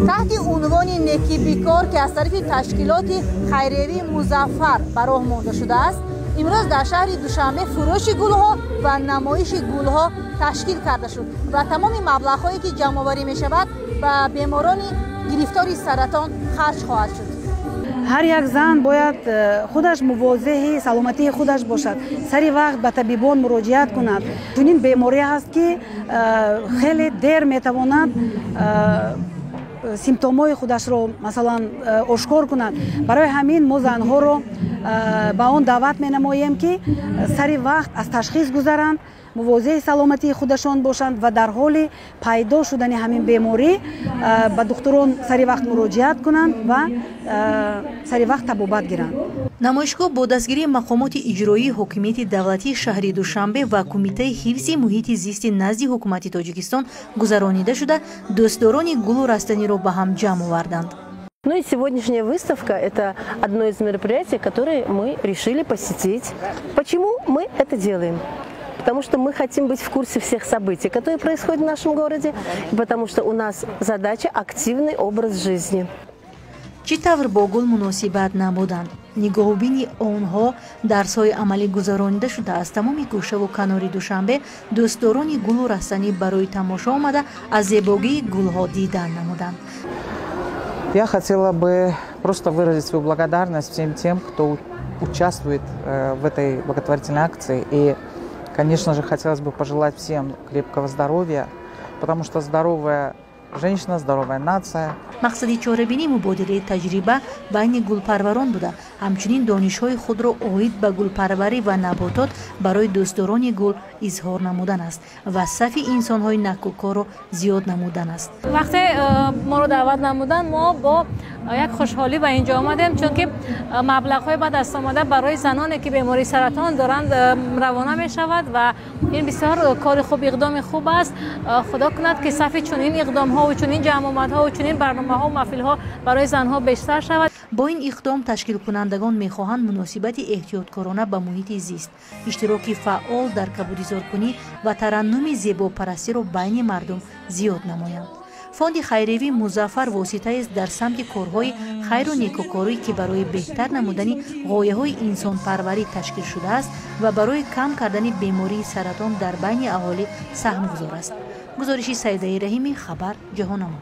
Таҳти унвони «Некӣ бикор», ки аз тарафи ташкилоти хайриявии «Музаффар» ба роҳ монда шудааст, имрӯз дар шаҳри Душанбе фурӯши гулҳо ва намоиши гулҳо ташкил карда шуд ва тамоми маблағҳое, ки ҷамъоварӣ мешавад, ба беморони гирифтори саратон харҷ хоҳад шуд. Ҳар як зан бояд худаш мувозеҳи саломатии худаш бошад, сари вақт ба табибон муроҷиат кунад. Чунин беморӣ ҳаст, ки хеле дер метавонад симптомҳои худашро, масалан, ошкор кунад. Барои ҳамин мо занҳоро ба он даъват менамоем, ки сари вақт аз ташхис гузаранд, мувозеҳи саломатии худашон бошанд ва дар ҳоли пайдо шудани ҳамин беморӣ ба духтурон сари вақт муроҷиат кунанд ва сари вақт табобат гиранд. Намоишгоҳ бо дастгирии мақомоти иҷроии ҳокимияти давлатии шаҳри Душанбе ва Кумитаи ҳифзи муҳити зисти назди Ҳукумати Тоҷикистон гузаронида шуда, дӯстдорони гулу растаниро ба ҳам ҷамъ оварданд. Ну и сегодняшняя выставка – это одно из мероприятий, которые мы решили посетить. Почему мы это делаем? Потому что мы хотим быть в курсе всех событий, которые происходят в нашем городе, и потому что у нас задача – активный образ жизни. Чӣ тавр бо гул муносибат намуданд, нигоҳубини онҳо, дарсҳои амалӣ гузаронида шуда, аз тамоми гӯшаву канори Душанбе дӯстдорони гулу растанӣ барои тамошо омада, аз зебогии гулҳо дидан намуданд. Я хотела бы просто выразить свою благодарность всем тем, кто участвует в этой благотворительной акции. И, конечно же, хотелось бы пожелать всем крепкого здоровья, потому что здоровая женщина – здоровая нация. Мақсади чорабинӣ мубодилаи таҷриба байни гулпарварон буда, ҳамчунин донишҳои худро оид ба гулпарварӣ ва наботот барои дӯстдорони гул изҳор намудан аст ва сафи инсонҳои накӯкорро зиёд намудан аст. Вақте моро даъват намуданд, мо бо як хушҳолӣ ба инҷо омадем, чунки маблағҳои ба даст омада барои заноне, ки бемории саратон доранд, равона мешавад ва ин бисёр кори хуб, иқдоми хуб аст. Худо кунад, ки сафи чунин иқдомҳову чунин ҷамъомадҳову чунин барномаҳо, маҳфилҳо барои занҳо бештар шавад. Бо ин иқдом ташкилкунандагон мехоҳанд муносибати эҳтиёткорона ба муҳити зист, иштироки фаъол дар кабудизоркунӣ ва тараннуми зебопарастиро байни мардум зиёд намоянд. Фонди хайриявии «Музаффар» воситаест дар самти корҳои хайру некукорӣ, ки барои беҳтар намудани ғояҳои инсонпарварӣ ташкил шудааст ва барои кам кардани бемории саратон дар байни аҳолӣ саҳмгузор аст. Гузориши Саидаи Раҳимӣ, «Хабар», Ҷаҳономо.